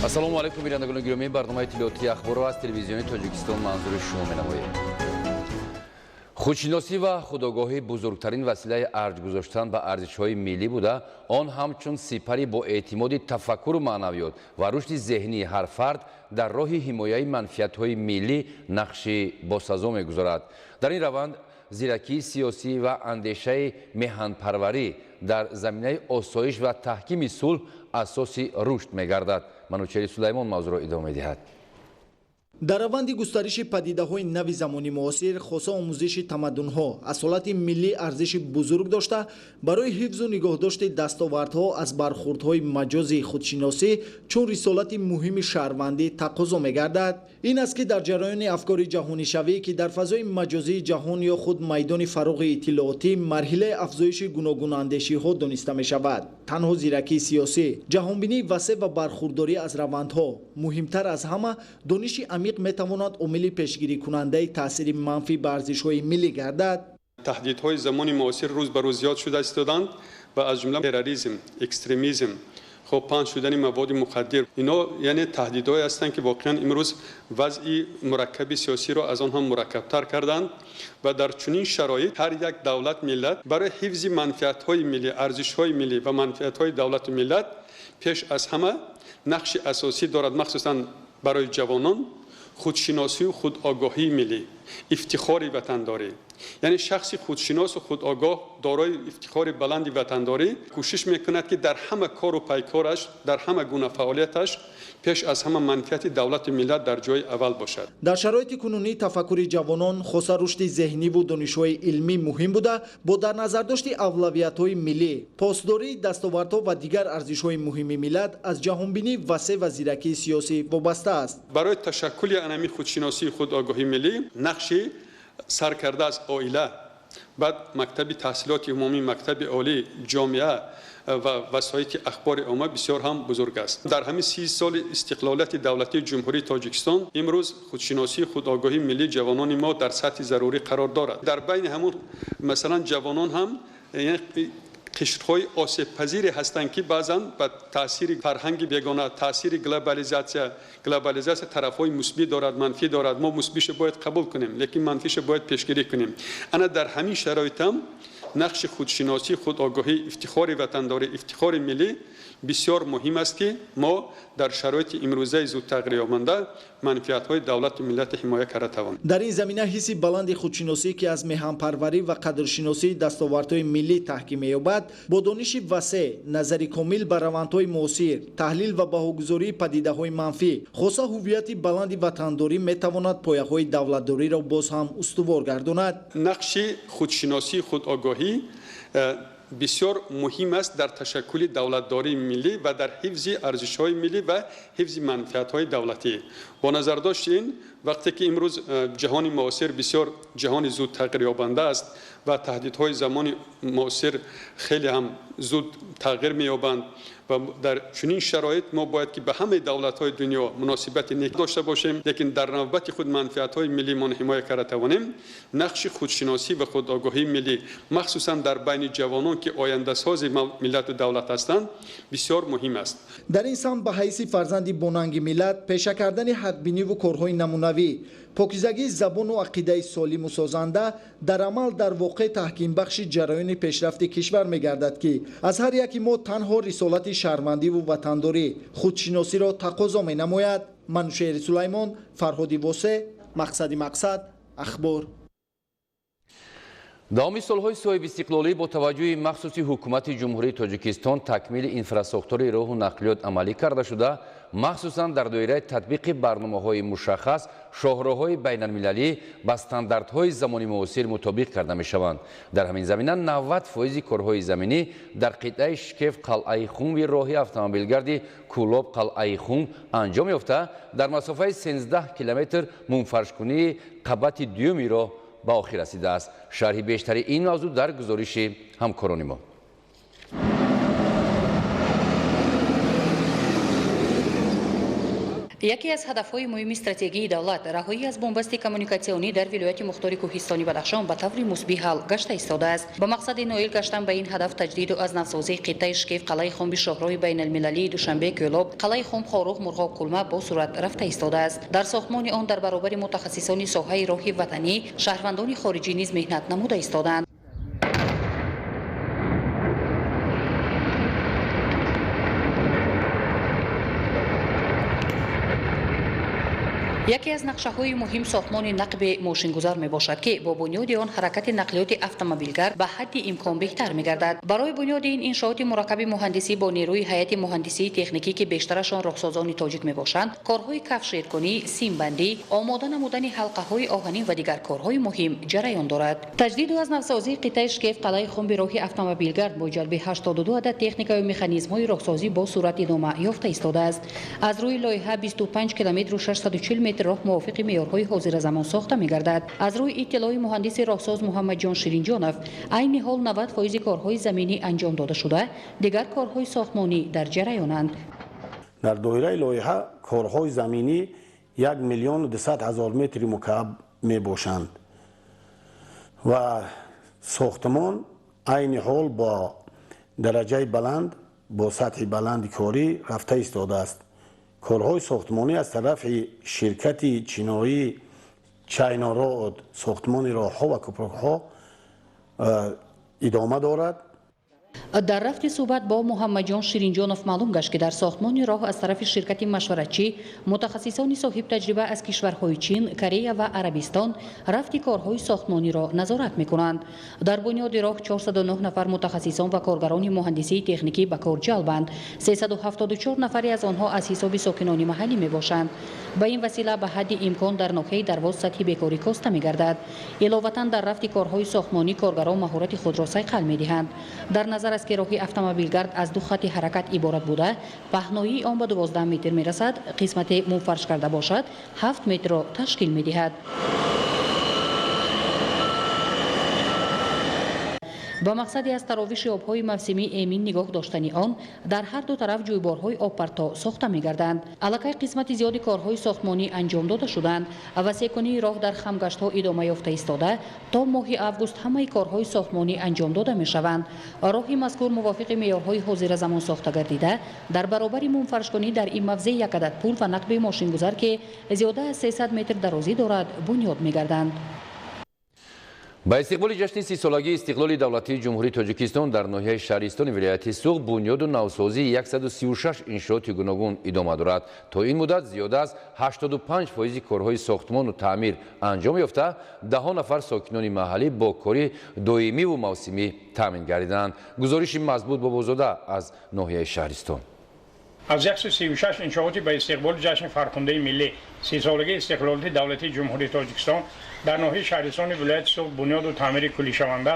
Ассалому алайкум, бинандагони гиромӣ. Барномаи иттилоотии Ахборро аз Телевизиони Тоҷикистон манзури шумо менамоем. Худшиносӣ ва худогоҳӣ бузургтарин василаи арҷ гузоштан ба арзишҳои миллӣ буда, он ҳамчун сипари бо эътимоди тафаккуру маънавиёт ва рушди зеҳнии ҳар фард дар роҳи ҳимояи манфиатҳои миллӣ нақши босазо мегузорад. Дар ин раванд зиракии сиёсӣ ва андешаи меҳанпарварӣ дар заминаи осоиш ва таҳкими сулҳ асоси рушд мегардад. Манучери Сулаймон мавзӯъро идома медиҳад. Дар раванди густариши падидаҳои нави замони муосир, хоса омӯзиши тамаддунҳо асолати миллӣ арзиши бузург дошта, барои ҳифзу нигоҳдошти дастовардҳо аз бархурдҳои маҷози худшиносӣ чун рисолати муҳими шаҳрвандӣ тақозо мегардад. Ин аст, ки дар ҷараёни афкори ҷаҳонишавӣ, ки дар фазои маҷозии ҷаҳон ё худ майдони фароғи иттилоотӣ марҳилаи афзоиши гуногунандешиҳо дониста мешавад, танҳо зиракии сиёсӣ, ҷаҳонбинии васеъ ва бархурдорӣ аз равандҳо, муҳимтар аз ҳама дониши амиқ метавонад омили пешгирикунандаи таъсири манфӣ ба арзишҳои миллӣ гардад. Таҳдидҳои замони муосир рӯз ба рӯз зиёд шуда истоданд ва аз ҷумла терроризм, экстремизм, хоб паҳн шудани маводи мухаддир. Ино яъне таҳдидҳое ҳастанд, ки воқеан имрӯз вазъи мураккаби сиёсиро аз он ҳам мураккабтар карданд ва дар чунин шароит ҳар як давлат, миллат барои ҳифзи манфиатҳои миллӣ, арзишҳои миллӣ ва манфиатҳои давлату миллат пеш аз ҳама нақши асосӣ дорад, махсусан барои ҷавонон худшиносию худогоҳии миллӣ, ифтихори ватандорӣ. Яъне шахси худшиносу худогоҳ, дорои ифтихори баланди ватандорӣ кӯшиш мекунад, ки дар ҳама кору пайкораш, дар ҳама гуна фаъолияташ пеш аз ҳама манфиати давлату миллат дар ҷои аввал бошад. Дар шароити кунунӣ тафаккури ҷавонон, хоса рушди зеҳниву донишҳои илмӣ муҳим буда, бо дар назардошти авлавиятҳои миллӣ, посдории дастовардҳо ва дигар арзишҳои муҳими миллат аз ҷаҳонбинии васеъ ва зиракии сиёсӣ вобаста аст. Барои ташаккули анами худшиносии худогоҳии миллӣ нақши сар карда аз оила, баъд мактаби таҳсилоти умумӣ, мактаби олӣ, ҷомеа ва васоити ахбори омма бисёр ҳам бузург аст. Дар ҳамин 30 соли истиқлолияти давлатии Ҷумҳурии Тоҷикистон имрӯз худшиносии худогоҳии миллии ҷавонони мо дар сатҳи зарурӣ қарор дорад. Дар байни ҳамун масалан ҷавонон ҳам қишрҳои осебпазире ҳастанд, ки баъзан ба таъсири фарҳанги бегона, таъсири глобализатсия. Глобализатсия тарафҳои мусбӣ дорад, манфӣ дорад. Мо мусбиша бояд қабул кунем, лекин манфиша бояд пешгирӣ кунем. Ана дар ҳамин шароит ҳам нақши худшиносӣ, худогоҳӣ, ифтихори ватандорӣ, ифтихори миллӣ бисёр муҳим аст, ки мо дар шароити имрӯзаи зудтағйирёбанда манфиатҳои давлату миллатро ҳимоя карда тавонем. Дар ин замина ҳисси баланди худшиносӣ, ки аз меҳанпарварӣ ва қадршиносии дастовардҳои миллӣ таҳким меёбад, бо дониши васеъ, назари комил ба равандҳои муосир, таҳлил ва баҳогузории падидаҳои манфӣ, хоса ҳуввияти баланди ватандорӣ метавонад пояҳои давлатдориро боз ҳам устувор гардонад. Нақши худшиносии худогоҳӣ бисёр муҳим аст дар ташаккули давлатдории миллӣ ва дар ҳифзи арзишҳои миллӣ ва ҳифзи манфиатҳои давлатӣ. Бо назардошти ин, вақте ки имрӯз ҷаҳони муосир бисёр ҷаҳони зуд тағйирёбанда аст ва таҳдидҳои замони муосир хеле ҳам зуд тағйир меёбанд ва дар чунин шароит мо бояд ки ба ҳамаи давлатҳои дунё муносибати нек дошта бошем, лекин дар навбати худ манфиатҳои миллиамон ҳимоя карда тавонем. Нақши худшиносӣ ва худогоҳии миллӣ, махсусан дар байни ҷавонон, ки ояндасози миллату давлат ҳастанд, бисёр муҳим аст. Дар ин самт ба ҳайси фарзанди бонанги миллат пеша кардани ҳақбиниву корҳои намунавӣ, покизагии забону ақидаи солиму созанда дар амал дар воқеъ таҳкимбахши ҷараёни пешрафти кишвар мегардад, ки аз ҳар яки мо танҳо рисолати шаҳрвандиву ватандорӣ, худшиносиро тақозо менамояд. Манушери Сулаймон, Фарҳоди Восе, Мақсади Мақсад, Ахбор. Давоми солҳои соҳибистиқлолӣ бо таваҷҷӯҳи махсуси ҳукумати Ҷумҳурии Тоҷикистон такмили инфрасохтори роҳу нақлиёт амалӣ карда шуда, махсусан дар доираи татбиқи барномаҳои мушаххас шоҳроҳҳои байналмилалӣ ба стандартҳои замони муосир мутобиқ карда мешаванд. Дар ҳамин замина 90 фоизи корҳои заминӣ дар қитъаи Шкеф Қалъаи Хумби роҳи автомобилгарди Кӯлоб Қалъаи Хум анҷом ёфта, дар масофаи 13 километр мумфаршкунии қабати дуюми роҳ ба охир расидааст. Шарҳи бештари ин мавзӯъ дар гузориши ҳамкорони мо. Яке аз ҳадафҳои муҳими стратегии давлат раҳоӣ аз бомбасти коммуникатсионӣ дар вилояти мухтори Кӯҳистони Бадахшон ба таври мусбӣ ҳал гашта истодааст. Ба мақсади ноил гаштан ба ин ҳадаф таҷдиду аз навсозии қитъаи Шкеф, Қалъаи Хумби шоҳроҳи байналмилалии Душанбе Кӯлоб, Қалъаи Хум, Хоруғ, Мурғоб, Кулма бо суръат рафта истодааст. Дар сохтмони он дар баробари мутахассисони соҳаи роҳи ватанӣ шаҳрвандони хориҷӣ низ меҳнат намуда истодаанд. Яке аз нақшаҳои муҳим сохтмони нақби мошингузар мебошад, ки бо бунёди он ҳаракати нақлиёти автомобилгар ба ҳадди имкон беҳтар мегардад. Барои бунёди ин иншооти мураккаби муҳандисӣ бо нерӯи ҳайати муҳандисии техникӣ, ки бештарашон роҳсозони тоҷик мебошанд, корҳои кафшеркунӣ, симбандӣ, омода намудани ҳалқаҳои оҳанӣ ва дигар корҳои муҳим ҷараён дорад. Таҷдиду аз навсозии қитъаи Шкеф, Қалъаи Хумби роҳи автомобилгард бо ҷалби 82 адад техникаю механизмҳои роҳсозӣ бо суръат идома ёфта истодааст. Аз рӯи лоиҳа 25 километру 640 метр роҳ мувофиқи меъёрҳои ҳозиразамон сохта мегардад. Аз рӯи иттилои муҳандиси роҳсоз Муҳаммадҷон Ширинҷонов, айни ҳол 90% корҳои заминӣ анҷом дода шуда, дигар корҳои сохтмонӣ дар ҷараёнанд. Дар доираи лоиҳа корҳои заминӣ 1 200 000 метри мукааб мебошанд ва сохтмон айни ҳол бо дараҷаи баланд, бо сатҳи баланди корӣ рафта истодааст. Корҳои сохтмонӣ аз тарафи ширкати чиноӣ China Road сохтмони роҳҳо ва кӯпрукҳо идома дорад. Дар рафти суҳбат бо Муҳаммадҷон Ширинҷонов маълум гашт, ки дар сохтмони роҳ аз тарафи ширкати машваратчӣ мутахассисони соҳибтаҷриба аз кишварҳои Чин, Корея ва Арабистон рафти корҳои сохтмониро назорат мекунанд. Дар бунёди роҳ 409 нафар мутахассисон ва коргарони муҳандисии техникӣ ба кор ҷалбанд. 374 нафаре аз онҳо аз ҳисоби сокинони маҳаллӣ мебошанд. Ба ин васила ба ҳадди имкон дар ноҳияи Дарвоз сатҳи бекорӣ коста мегардад. Иловатан дар рафти корҳои сохтмонӣ коргарон маҳорати худро сайқал медиҳанд. Дар назар аст, ки роҳи автомобилгард аз ду хати ҳаракат иборат буда, паҳноии он ба 12 метр мерасад, қисмате мунфарш карда бошад, 7 метрро ташкил медиҳад. Ба мақсади аз таровиши обҳои мавсимӣ эмин нигоҳ доштани он дар ҳар ду тараф ҷӯйборҳои обпарто сохта мегарданд. Аллакай қисмати зиёди корҳои сохтмонӣ анҷом дода шуданд ва секунии роҳ дар хамгаштҳо идома ёфта истода, то моҳи август ҳамаи корҳои сохтмонӣ анҷом дода мешаванд. Роҳи мазкур мувофиқи меъёрҳои ҳозиразамон сохта гардида, дар баробари мунфаршкунӣ дар ин мавзеъ як адад пул ва нақби мошингузар, ки зиёда аз 300 метр дарозӣ дорад, бунёд мегарданд. Ба истиқболи ҷашни 30-солагии истиқлоли давлатии Ҷумҳурии Тоҷикистон дар ноҳияи Шаҳристони вилояти Суғд бунёду навсозии 136 иншооти гуногун идома дорад. То ин муддат зиёда аз 85% корҳои сохтмону таъмир анҷом ёфта, даҳо нафар сокинони маҳаллӣ бо кори доимиву мавсимӣ таъмин гардиданд. Гузориши Мазбут Бобозода аз ноҳияи Шаҳристон. Аз 136 иншооти ба истиқболи ҷашни фархундаи миллӣ 30-солагии истиқлолияти давлатии Ҷумҳурии Тоҷикистон дар ноҳияи Шаҳристони вилояти Суғд бунёду таъмири куллишаванда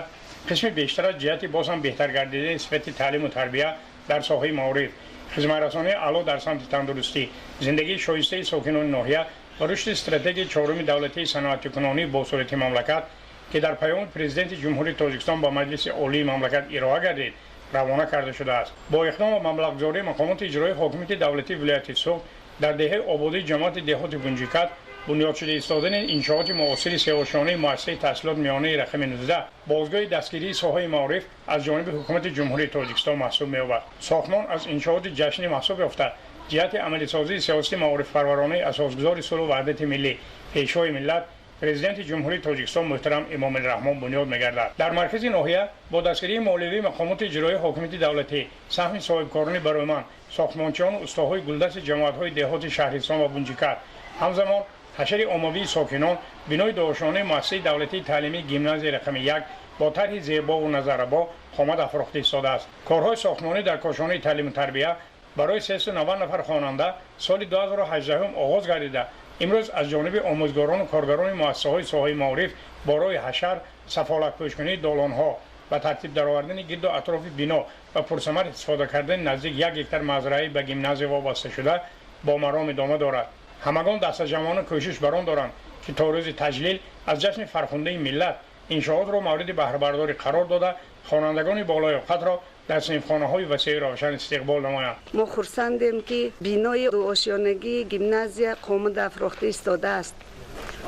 қисми бештар аз ҷиҳати боз ҳам беҳтар гардидани сифати таълиму тарбия дар соҳаи маориф, хизматрасонии аъло дар самти тандурустӣ, зиндагии шоистаи сокинони ноҳия ва рушди стратегияи чоруми давлатии саноатикунонии босуръати мамлакат, ки дар паёми Президенти Ҷумҳурии Тоҷикистон ба Маҷлиси Олии мамлакат ироа гардид, равона карда шудааст. Бо иқдом ва маблағгузории мақомоти иҷроии ҳокимияти давлатии вилояти Суғд дар деҳаи ободии ҷамоати деҳоти Бунҷикат бунёд шуда истодани иншооти муосири сеошонаи муассисаи таҳсилот миёнаи рақами 19 бозгоҳи дастгирии соҳаи маориф аз ҷониби ҳукумати Ҷумҳурии Тоҷикистон маҳсуб меёбад. Сохтмон аз иншооти ҷашнӣ маҳсуб ёфта, ҷиҳати амалисозии сиёсати маорифпарваронаи асосгузори сулҳу ваҳдати миллӣ, Пешвои миллат, Президенти Ҷумҳурии Тоҷикистон муҳтарам Эмомалӣ Раҳмон бунёд мегардад. Дар маркази ноҳия бо дастгирии молиявии мақомоти иҷроии ҳокимияти давлатӣ, саҳми соҳибкорони бароиманд, сохтмончиёну устоҳои гулдасти ҷамоатҳои деҳоти Шаҳристон ва Бунҷикат, ҳамзамон ҳашари оммавии сокинон, бинои дуошонаи муассисаи давлатии таълимии гимназияи рақами 1 бо тарҳи зебову назаррабо қомат афрохта истодааст. Корҳои сохтмонӣ дар кошонаи таълиму тарбия барои 390 нафар хонанда соли 2018 оғоз гардида, имрӯз аз ҷониби омӯзгорону коргарони муассисаҳои соҳаи маориф бо роҳи ҳашар, сафолатпӯшкунии долонҳо ба тартиб даровардани гирду атрофи бино ва пурсамар истифода кардани наздик 1 гектар мазраӣ ба гимназия вобаста шуда бо маром идома дорад. Ҳамагон дастаҷамъона кӯшиш бар он доранд, ки то рӯзи таҷлил аз ҷашни фархундаи миллат иншоотро мавриди баҳрабардорӣ қарор дода, хонандагони болоёқатро дар синфхонаҳои васеи равшан истиқбол намоянд. Мо хурсандем, ки бинои дуошёнагии гимназия қомат афрохта истодааст.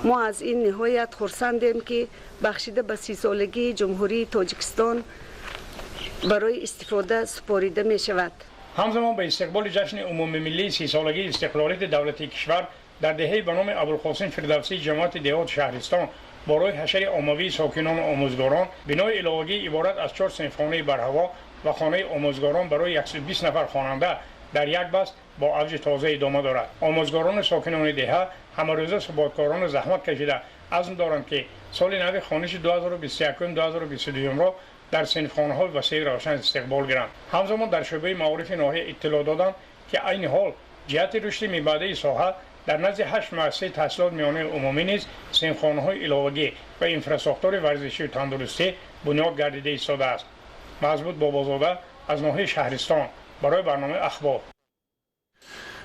Мо аз ин ниҳоят хурсандем, ки бахшида ба 30-солагии Ҷумҳурии Тоҷикистон барои истифода супорида мешавад. Ҳамзамон ба истиқболи ҷашни умумимиллии 30-солагии истиқлолияти давлатии кишвар дар деҳаи ба номи Абулқосим Фирдавсии ҷамоати деҳот шаҳристон барои ҳашари оммавии сокинону омӯзгорон бинои иловагӣ иборат аз чор синфхонаи барҳаво ва хонаи омӯзгорон барои 120 нафар хонанда дар як баст бо авҷи тоза идома дорад. Омӯзгорону сокинони деҳа ҳамарӯза суботкорону заҳмат кашида азм доранд, ки соли нави хониши 2021-2022-ро дар синфхонаҳои васеи равшан истиқбол гиранд. Ҳамзамон дар шӯъбаи маорифи ноҳия иттилоъ доданд, ки айни ҳол ҷиҳати рушди мибаъдаи соҳа дар назди ҳашт муассисаи таҳсилоти миёнаи умумӣ низ синфхонаҳои иловагӣ ва инфрасохтори варзишию тандурустӣ бунёд гардида истодааст. Мазбут Бобозода аз ноҳияи Шаҳристон барои барномаи «Ахбор».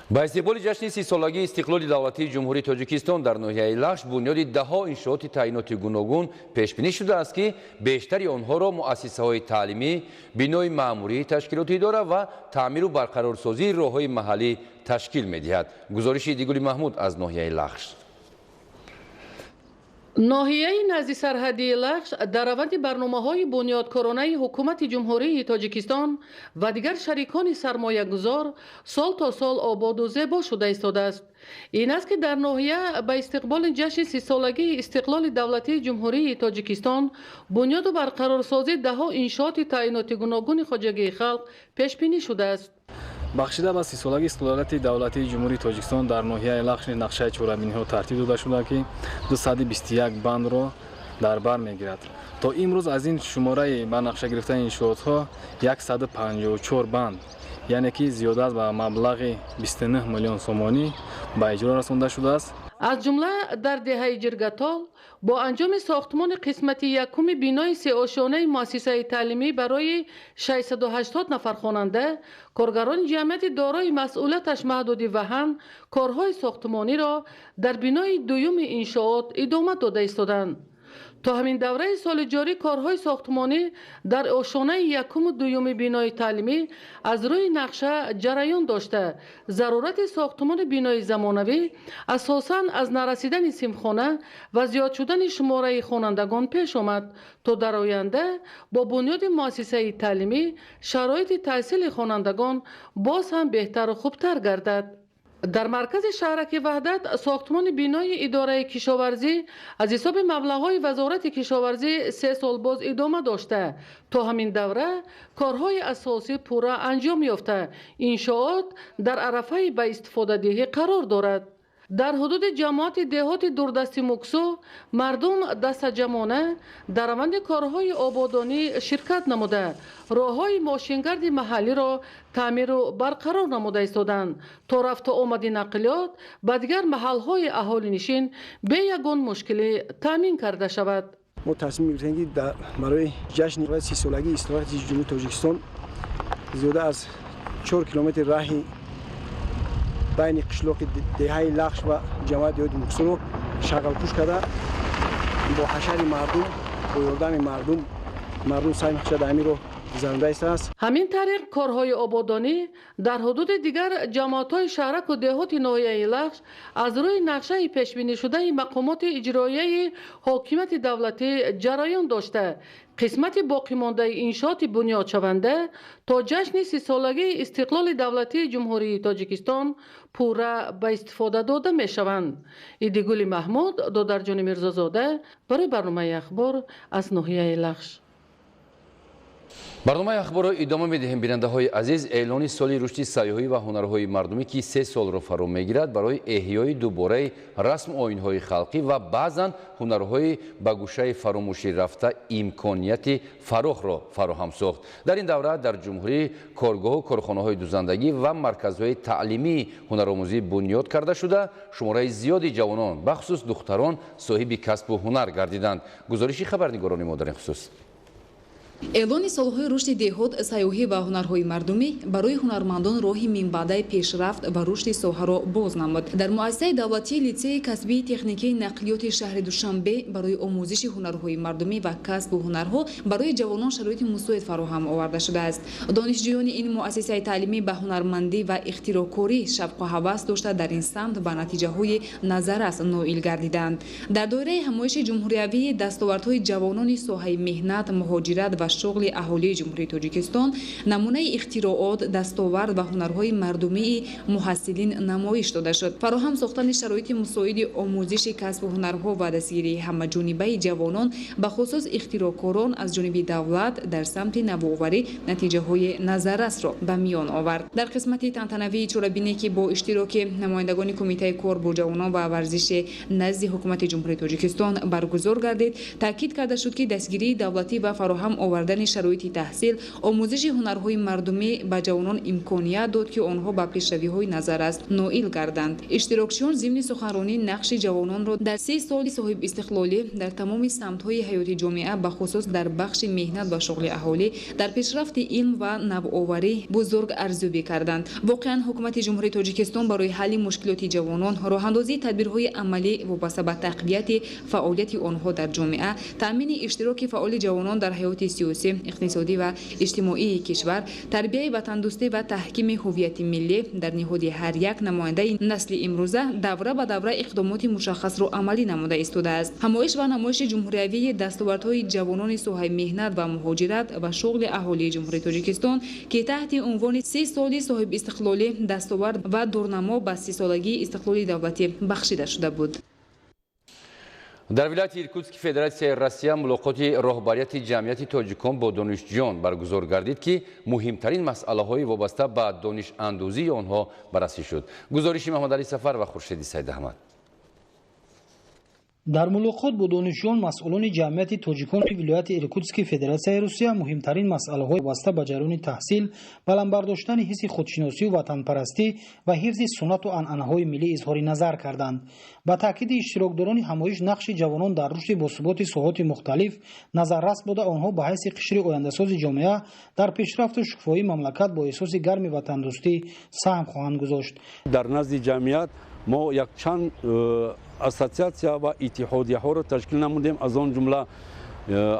Ба истиқболи ҷашни 30-солагии истиқлоли давлатии Ҷумҳурии Тоҷикистон дар ноҳияи Лахш бунёди даҳҳо иншооти таъиноти гуногун пешбинӣ шудааст, ки бештари онҳоро муассисаҳои таълимӣ, бинои маъмурии ташкилоти идора ва таъмиру барқарорсозии роҳҳои маҳаллӣ ташкил медиҳад. Гузориши Дигули Маҳмуд аз ноҳияи Лахш. Ноҳияи назди сарҳадии Лахш дар раванди барномаҳои бунёдкоронаи Ҳукумати Ҷумҳурии Тоҷикистон ва дигар шарикони сармоягузор сол то сол ободу зебо шуда истодааст. Ин аст, ки дар ноҳия ба истиқболи ҷашни 30-солагии истиқлоли давлатии Ҷумҳурии Тоҷикистон бунёду барқарорсозии даҳҳо иншооти таъиноти гуногуни хоҷагии халқ пешбинӣ шудааст. Бахшида ба 30-солагии истиқлолияти давлатии Ҷумҳурии Тоҷикистон дар ноҳияи Лахш нақшаи чорабиниҳо тартиб дода шуда, ки 221 бандро дар бар мегирад. То имрӯз аз ин шумораи ба нақша гирифтани иншоотҳо 154 банд, яъне ки зиёда аз ба маблағи 29 миллион сомонӣ ба иҷро расонда шудааст. Аз ҷумла дар деҳаи Ҷиргатол бо анҷоми сохтмони қисмати якуми бинои сеошёнаи муассисаи таълимӣ барои 680 нафар хонанда, коргарони ҷамъияти дорои масъулияташ маҳдуди «Ваҳан» корҳои сохтмониро дар бинои дуюми иншоот идома дода истоданд. То ҳамин давраи соли ҷорӣ корҳои сохтмонӣ дар ошонаи якуму дуюми бинои таълимӣ аз рӯи нақша ҷараён дошта, зарурати сохтмони бинои замонавӣ асосан аз нарасидани синфхона ва зиёд шудани шумораи хонандагон пеш омад, то дар оянда бо бунёди муассисаи таълимӣ шароити таҳсили хонандагон боз ҳам беҳтару хубтар гардад. Дар маркази шаҳраки Ваҳдат сохтмони бинои идораи кишоварзӣ аз ҳисоби маблағҳои Вазорати кишоварзӣ 3 сол боз идома дошта, то ҳамин давра корҳои асосӣ пурра анҷом ёфта, иншоот дар арафаи ба истифодадиҳӣ қарор дорад. Дар ҳудуди ҷамоати деҳоти дурдасти Муксу мардум дастаҷамона дар раванди корҳои ободонӣ ширкат намуда, роҳҳои мошингарди маҳаллиро таъмиру барқарор намуда истоданд, то рафту омади нақлиёт ба дигар маҳалҳои аҳолинишин бе ягон мушкилӣ таъмин карда шавад. Мо тасмим гирифтем, ки барои ҷашни 30-солагии истиқлолияти Ҷумҳурии Тоҷикистон зиёда аз 4 километри раҳи байни қишлоқи деҳаи Лахш ва ҷамоати деҳоти Муксуро шағалпӯш карда, бо ҳашари мардум, бо ёрдами мардум, мардум саҳми худша дар ҳамин роҳ гузаронда истааст. Ҳамин тариқ корҳои ободонӣ дар ҳудуди дигар ҷамоатҳои шаҳраку деҳоти ноҳияи Лахш аз рӯи нақшаи пешбинишудаи мақомоти иҷроияи ҳокимияти давлатӣ ҷараён дошта, қисмати боқимондаи иншооти бунёдшаванда то ҷашни 30-солагии истиқлоли давлатии Ҷумҳурии Тоҷикистон пурра ба истифода дода мешаванд. Идигули Маҳмуд, Додарҷони Мирзозода барои барномаи «Ахбор» аз ноҳияи Лахш. Барномаи «Ахборро» идома медиҳем. Бинандаҳои азиз, эълони соли рушди сайёҳӣ ва ҳунарҳои мардумӣ, ки 3 солро фаро мегирад, барои эҳёи дубораи расму оинҳои халқӣ ва баъзан ҳунарҳои ба гӯшаи фаромӯшӣ рафта имконияти фарохро фароҳам сохт. Дар ин давра дар ҷумҳурӣ коргоҳу корхонаҳои дузандагӣ ва марказҳои таълимии ҳунаромӯзӣ бунёд карда шуда, шумораи зиёди ҷавонон, бахусус духтарон, соҳиби касбу ҳунар гардиданд. Гузориши хабарнигорони мо дар ин хусус. Эълони солҳои рушди деҳот, сайёҳӣ ва ҳунарҳои мардумӣ барои ҳунармандон роҳи минбаъдаи пешрафт ва рушди соҳаро боз намуд. Дар муассисаи давлатии литсеи касбии техникии нақлиёти шаҳри Душанбе барои омӯзиши ҳунарҳои мардумӣ ва касбу ҳунарҳо барои ҷавонон шароити мусоид фароҳам оварда шудааст. Донишҷӯёни ин муассисаи таълимӣ ба ҳунармандӣ ва ихтироъкорӣ шавқу ҳавас дошта, дар ин самт ба натиҷаҳои назаррас ноил гардиданд. Дар доираи ҳамоиши ҷумҳуриявии дастовардҳои ҷавонони соҳаи меҳнат, муҳоҷират ва шуғли аҳолии Ҷумҳурии Тоҷикистон намунаи ихтироот, дастовард ва ҳунарҳои мардумии муҳассилин намоиш дода шуд. Фароҳам сохтани шароити мусоиди омӯзиши касбу ҳунарҳо ва дастгирии ҳамаҷонибаи ҷавонон, ба хусус ихтироъкорон аз ҷониби давлат дар самти навоварӣ натиҷаҳои назаррасро ба миён овард. Дар қисмати тантанавии чорабинӣ, ки бо иштироки намояндагони Кумитаи кор бо ҷавонон ва варзиши назди Ҳукумати Ҷумҳурии Тоҷикистон баргузор гардид, таъкид карда шуд, ки дастгирии давлатӣ ва фароҳам овардани шароити таҳсил, омӯзиши ҳунарҳои мардумӣ ба ҷавонон имконият дод, ки онҳо ба пешравиҳои назаррас ноил гарданд. Иштирокчиён зимни суханронӣ нақши ҷавононро дар 30 соли соҳибистиқлолӣ дар тамоми самтҳои ҳаёти ҷомеа, ба хусус дар бахши меҳнат ва шуғли аҳолӣ, дар пешрафти илм ва навоварӣ бузург арзёбӣ карданд. Воқеан, Ҳукумати Ҷумҳурии Тоҷикистон барои ҳалли мушкилоти ҷавонон, роҳандозии тадбирҳои амалӣ вобаста ба тақвияти фаъолияти онҳо дар ҷомеа, таъмини иштироки фаъоли ҷавонон дар ҳаёти сиёсӣ, иқтисодӣ ва иҷтимоии кишвар, тарбияи ватандӯстӣ ва таҳкими ҳуввияти миллӣ дар ниҳоди ҳар як намояндаи насли имрӯза давра ба давра иқдомоти мушаххасро амалӣ намуда истодааст. Ҳамоиш ва намоиши ҷумҳуриявии дастовардҳои ҷавонони соҳаи меҳнат ва муҳоҷират ва шуғли аҳолии Ҷумҳурии Тоҷикистон, ки таҳти унвони 30 соли соҳибистиқлолӣ, дастовард ва дурнамо ба 30-солагии истиқлоли давлатӣ бахшида шуда буд. Дар вилояти Иркутски Федератсияи Россия мулоқоти роҳбарияти ҷамъияти тоҷикон бо донишҷӯён баргузор гардид, ки муҳимтарин масъалаҳои вобаста ба донишандӯзии онҳо баррасӣ шуд. Гузориши Маҳмадалӣ Сафар ва Хуршеди Сайдаҳмад. Дар мулоқот бо донишҷӯён масъулони ҷамъияти тоҷикони вилояти Иркутски Федератсияи Русия муҳимтарин масъалаҳои вобаста ба ҷараёни таҳсил, баланд бардоштани ҳисси худшиносию ватанпарастӣ ва ҳифзи суннату анъанаҳои миллӣ изҳори назар карданд. Ба таъкиди иштирокдорони ҳамоиш, нақши ҷавонон дар рушди босуботи соҳоти мухталиф назаррас буда, онҳо ба ҳайси қишри ояндасози ҷомеа дар пешрафту шукуфоии мамлакат бо эҳсоси гарми ватандӯстӣ саҳм хоҳанд гузошт. Дар назди ҷамъият мо якчанд ассотсиатсия ва иттиҳодияҳоро ташкил намудем, аз он ҷумла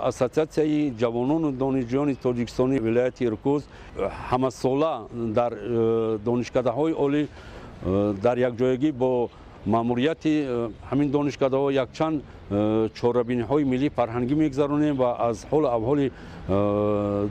ассотсиатсияи ҷавонону донишҷӯёни тоҷикистони вилояти Иркутск ҳамасола дар донишкадаҳои олӣ дар якҷоягӣ бо маъмурияти ҳамин донишкадаҳо якчанд чорабиниҳои миллӣ фарҳангӣ мегузаронем ва аз ҳолу аҳволи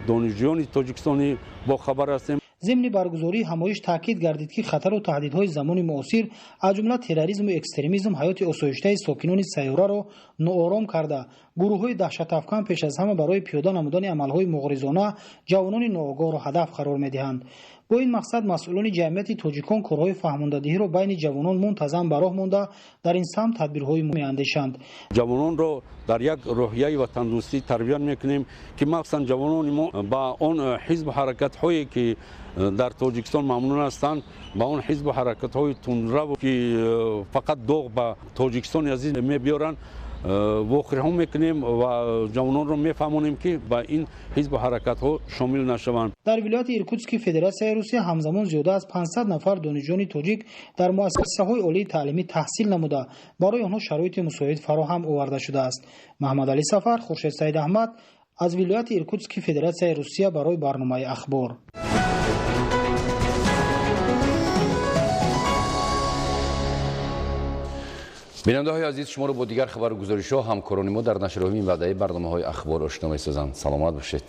донишҷӯёни тоҷикистонӣ бохабар ҳастем. Зимни баргузории ҳамоиш таъкид гардид, ки хатару таҳдидҳои замони муосир, аз ҷумла терроризму экстремизм, ҳаёти осоиштаи сокинони сайёраро ноором карда, гурӯҳҳои даҳшатафкан пеш аз ҳама барои пиёда намудани амалҳои муғризона ҷавонони ноогоҳро ҳадаф қарор медиҳанд. Бо ин мақсад масъулони ҷамъияти тоҷикон корҳои фаҳмондадиҳиро байни ҷавонон мунтазам ба роҳ монда, дар ин самт тадбирҳои меандешанд. Ҷавононро дар як рӯҳияи ватандӯстӣ тарбият мекунем, ки махсусан ҷавонони мо ба он ҳизбу ҳаракатҳое ки дар Тоҷикистон мамнун ҳастанд, ба он ҳизбу ҳаракатҳои тундрав, ки фақат доғ ба Тоҷикистони азиз мебиёранд, вохӯриҳо мекунем ва ҷавононро мефаҳмонем, ки ба ин ҳизбу ҳаракатҳо шомил нашаванд. Дар вилояти Иркутски Федератсияи Русия ҳамзамон зиёда аз 500 нафар донишҷӯёни тоҷик дар муассисаҳои олии таълимӣ таҳсил намуда, барои онҳо шароити мусоид фароҳам оварда шудааст. Маҳмадалӣ Сафар, Хуршед Саидаҳмад аз вилояти Иркутски Федератсияи Русия барои барномаи Ахбор. Бинандаҳои азиз, шуморо бо дигар хабару гузоришҳо ҳамкорони мо дар нашрҳои минбаъдаи барномаҳои Ахбор ошно месозанд. Саломат бошед.